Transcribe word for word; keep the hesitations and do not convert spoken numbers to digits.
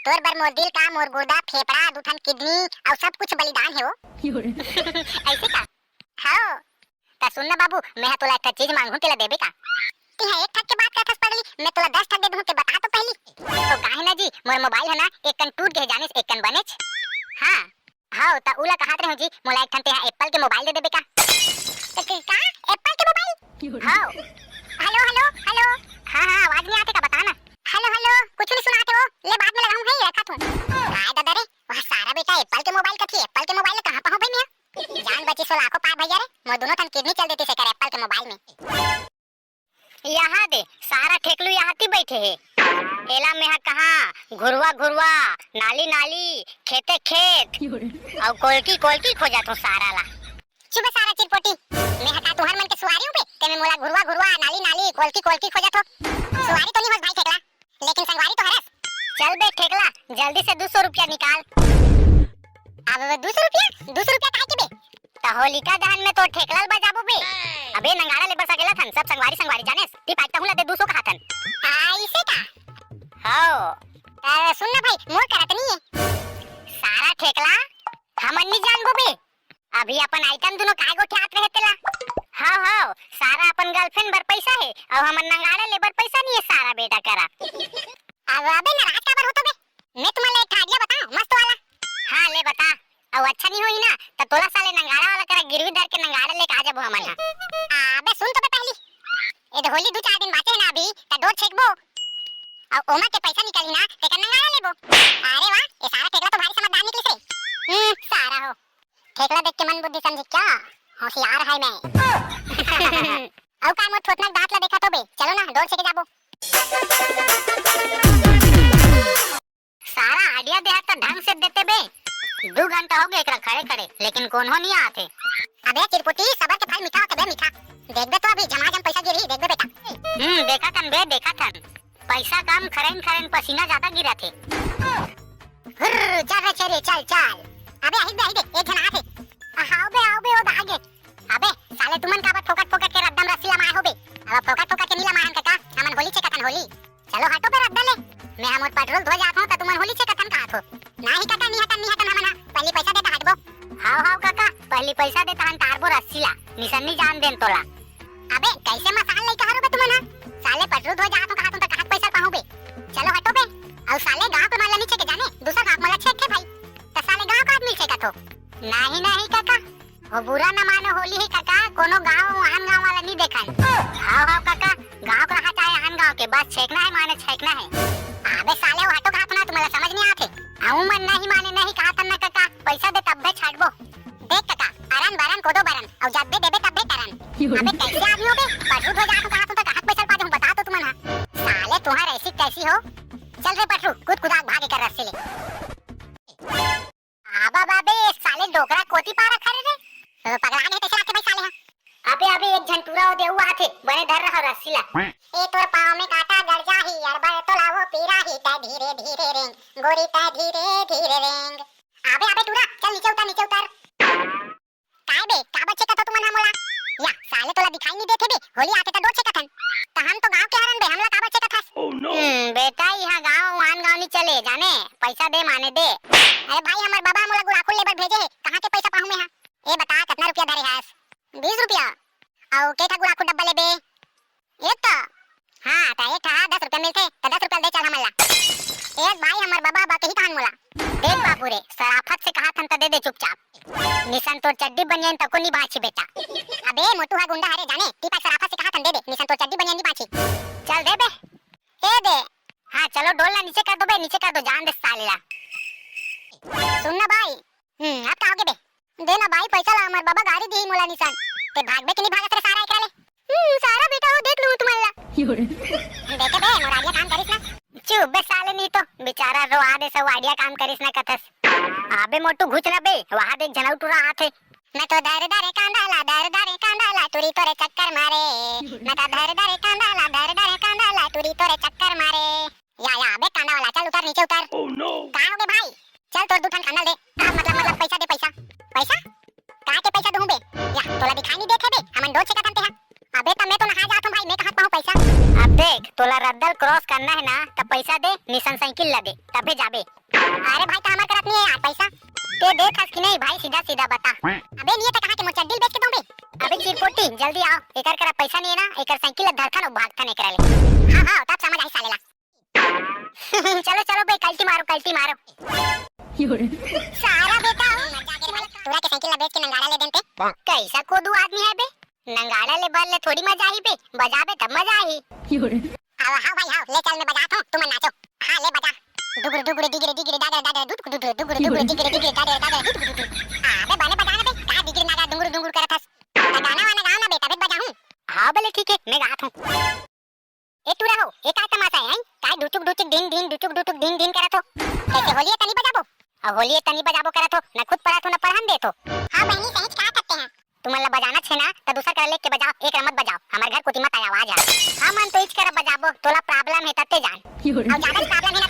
तोर बर मोर दिल का, मोर गुर्दा, फेफड़ा, दू ठन किडनी अउ सब कुछ बलिदान हे वो। अइसे का? हव। त सुन ना बाबू, मैं ह तोला एक ठा चीज मांगहूं, तेला देबे का? तेहा एक ठक के बात करथस पगली, मैं तोला दस ठक दे दूं, ते बता तो पहली। तो काहे ना जी, मोर मोबाइल ह ना एक कन टूट गे हे जानिस, एक कन बनेच। हाँ। हव, त उला कहत रहेंव जी, मोला एक ठन तेहा एप्पल के मोबाइल दे देबे का? त के-, का? एप्पल के मोबाइल? हव। Hello, hello, hello. हाँ, हाँ, आवाज नइ आथे का, बता ना। हेलो, हेलो, कुछु नइ सुनाथे वो। ले बाद में लगाहूं, हे रखत हूं। काय ददा रे, वह सारा बेटा एप्पल के मोबाइल कथे, एप्पल के मोबाइल ले कहां पाहूं भाई मैं? जान बचिस वो लाखों पार भैया रे, मोर दूनों ठन किडनी चल देतिस एकर एप्पल के मोबाइल में। यहाँ दे, सारा ठेकलू यहाँ ती बइठे हे। एला मेंहा कहाँ घुरवा घुरवा, नाली नाली, खेते खेत, अउ कोलकी कोलकी खोजत हूँ सारा ला। चुप बे सारा चिरपोटी, मेंहा का तुहर मन के सुवारी हूँ बे, तेमे मोला घुरवा घुरवा, नाली नाली, कोलकी कोलकी खोजत हो। सुवारी तो नहीं होस भाई ठेकला, लेकिन संगवारी तो हरस। चल बे ठेकला, जल्दी से दू सौ रुपया निकाल। अब दू सौ रुपया? दू सौ रुपया काहे के बे? त होलिका दहन में तो ठेकला ल बजाबो बे। अबे नंगाड़ा ले बर सकेला थन, सब संगवारी संगवारी जानेस। ती पाइक तहूं ला दे दू सौ कहा थन। आ, इसे का? हव। त सुन ना भाई, मोर करत नहीं है। सारा ठेकला हमन नहीं जानबो बे। अभी अपन आइटम दुनो काय गोठियात रहे तेला। हव, हव, सारा अपन गर्लफ्रेंड बर पैसा हे, अउ हमन नंगाड़ा ले बर पैसा नहीं है सारा बेटा करा। अब अबे नाराज काबर होतो बे? मैं तुमन ला एक ठा idea बताऊं, मस्त वाला। हाँ, ले बता। अउ अच्छा नहीं होही ना, त तोला साले नंगाड़ा वाला करा गिरवी धर के नंगाड़ा लेके आ जाबो हमन हा। अबे सुन तो बे पहली। ए दे होली दू चार दिन बाचे हे ना अभी, त डोर छेकबो। अउ ओमा के पैसा निकलही ना, तेकर नंगाड़ा लेबो। अरे वाह, ये सारा ठेकला तो भारी समझदार निकलिस रे। हम्म, सारा हो। ठेकला देख के मन बुद्धि समझे क्या? होशियार है मैं। अउ का मोर थोथना के दांत ला देखत हो बे? चलो ना, डोर छेके जाबो। सारा idea दे हा त ढंग से देते बे। दू घंटा हो गया एकरा खड़े खड़े, लेकिन कोनो नहीं आते। अबे चिरपुटी, सबर के फल मीठा होथे बे, मीठा। देखबे तो अभी झमाझम पैसा गिरही, देखबे बेटा। हम्म, देखा थन बे, देखा थन। पैसा कम, खरेन खरेन पसीना ज्यादा गिरा थे। हुर्र, चल रे छेरी, चल, चल। अबे, आही बे, आही बे, एक झन आथे। हाव बे, आओ बे, ओ दा आगे। अबे, साले तुमन काबर फोकट फोकट के रद्दम रस्सी लमाए हो बे? अब फोकट फोकट के नी लमाहन कका, हमन होली छेकथन होली। चलो हटो बे रद्दा ले। मैं हमर पेट्रोल धो जात हूँ, त तुमन होली छेकथन कहत हो। नाही कका, नी हटन, नी हटन हमन हा। पहली पैसा दे त हटबो। हाव, हाव कका, पहली पैसा दे तहन तारबो रस्सी ला। निसन नी जान देन तोला। अबे, कैसे मसान लइका हरो बे तुमन हा? साले पेट्रोल धोए जात हूँ, कहत हूँ त कहाँ पैसा पाहूँ बे? चलो हटो बे। अउ साले गाँव के मन ला नी छेके जाने, दूसर गाँव के मन ला छेकथे भाई। त साले गाँव का आदमी छेकत हो। नाही, नाही कका, वो बुरा न मानो होली ही कका, कोनो गाँव आन गाँव वाला नी देखन। हाव, हाव कका, गाँव के रहा चाहे आन गाँव के, बस छेकना है माने छेकना है। अबे साले, वो हटो कहत हूँ ना, तुमन ला समझ नी आथे। अउ मन नाही माने नहीं कहत हन ना कका, पैसा दे तब्बे छाटबो। देख कका, अरन बरन कोदो बरन, अउ जब दे देबे तब्बे करन। अबे कैसे आदमी हो बे? पेट्रोल धोए जात हूँ कहत हूँ त कहाँ पैसा पा दूँ, बता तो तुमन हा। साले तुहार ऐसी तैसी हो। चल रे पटरू, कूद कुदाक भागे कर रस्सी ले। आबा बाबे, साले डोकरा कोती पारा खड़े रे। तो पगला गे तैसे आथे भाई साले हा। अबे, अबे, एक झन टूरा ओ दे, वो आथे, बने धर रहा रस्सी ला। ए तोर पाँव में कांटा गड़ जाही, अड़बड़ तोला वो पीरा ही, तै धीरे धीरे रेंग, गोरी तै धीरे धीरे रेंग। अबे, अबे टूरा, चल नीचे उतर, नीचे उतर। काय बे, काबर छेकत हो तुमन हा मोला? या, साले तोला दिखाई नहीं देथे बे, होली आथे त डोर छेकत हन। त हम तो गांव के हरन बे, हमला काबर छेकत हस? हम्म, बेटा, यहाँ गांव आन गांव नहीं चले, जाने, पैसा दे माने दे। अरे भाई, हमर बाबा मोला गुलाखुल लेबर भेजे हे, कहाँ के पैसा पाहूँ मैं हा? ए बता, कतना रुपया धरे हस? बीस रुपया। अउ के ठा गुलाखुल डब्बा लेबे? एक तो। हाँ, त एक ठा दस रुपया मिलथे, त दस रुपया दे चल हमन ला। एक भाई हमर बाबा बा कही तहन मोला। देख बाबू रे, सराफत से कहा थन त दे दे चुपचाप। निसन तोर चड्डी बनियान तको नी बाँची बेटा। अबे मोटू हा गुंडा हरे जाने, ती पाक सराफत से कहा थन दे दे, निसन तोर चड्डी बनियान नी बाँची। चल दे बे। ए दे। हाँ चलो डोल ला नीचे कर दो बे, नीचे कर दो, जान दे साले ला। सुन ना भाई, हम्म, अब का होगे बे? दे ना भाई पैसा ला, हमर बाबा गारी दिही मोला निसन। ते भागबे कि नहीं भागत रे सारा एकरा ले? हम्म, सारा बेटा हो देख लूँ तुमन ला। देखे बे, मोर idea काम करिस ना। चुप बे साले, नहीं तो बेचारा रोआ दे, सब idea काम करिस ना कथस। अबे मोटू घुच ना बे, वहाँ देख झन अउ टूरा आथे। मैं तो दर दर कांदा ला, दर दर कांदा ला, टूरी तोरे चक्कर मारे। मैं तो दर दर कांदा ला, दर दर कांदा ला, टूरी तोरे चक्कर मारे। या, या, अबे कांदा वाला, चल उतर, नीचे उतर। Oh no! कहाँ होगे भाई? चल तोर दू ठन कांदा दे। आ, मतलब, मतलब पैसा दे, पैसा। पैसा? का के पैसा दूँ बे? या, तोला दिखाई नहीं देथे बे? हमन डोर छेकत हन तेहा। अबे त मैं तो नहा जात हूँ भाई, मैं कहाँ पाहूँ पैसा? अबे देख, तोला रद्दा ल cross करना हे ना, त पैसा दे, निसन साइकिल ला दे, तभे जाबे। अरे भाई, त हमर करा नइ हे यार पैसा। ते देथस कि नहीं भाई, सीधा सीधा बता। अबे नहीं हे त कहाँ के, मोर चड्डी ल बेच के दंव बे। अबे चिरपोटी, जल्दी आव, एकर करा पैसा नइ हे ना, एकर साइकिल ला धरथन अउ भागथन एकरा ले। हाँ हाँ, तब समझ आही साले ला। चलो चलो बे, कल्टी मारो, कल्टी मारो। सारा बेटा हो, तोरा के साइकिल ला बेच के नंगाड़ा ले देन ते। कैसा कोदू आदमी हे बे, नंगाड़ा ले बर ले थोड़ी मजा आही बे, बजाबे तब मजा आही। आव, हाँ भाई, हाँ, ले चल, मैं बजात हूँ, तुमन नाचो। हाँ, ले बजा। डुगुर डुगुर डिगरे डिगरे डागरे डागरे दुक डुगुर डुगुर डिगरे डिगरे डागरे दुक डुगुर। अबे बने बजा ना बे, का डिगरे नागरा डुंगुर डुंगुर करत हस। त गाना वाना गाओ ना बे, तबे बजाहूँ। हाँ बोले ठीक है, मैं गात हूँ। ए टूरा हो, ए का तमाशा है, हैं? काय डुचुक डुचुक ढिन ढिन डुचुक डुचुक ढिन ढिन करत हो? कैसे होली है तनी बजाबो? अब होली है तनी बजाबो करत हो, न खुद पढ़त हो, न पढ़न देत हो। हाँ बहनी, सही कहा करते हैं। तुमन ला बजाना छे ना, त दूसर करा लेके बजाओ, एक करा मत बजाओ, हमर घर कोती मत आया आवाज है। हमन तो इच करा बजाबो, तोला problem है तब ते जान। और ज्यादा problem है ना,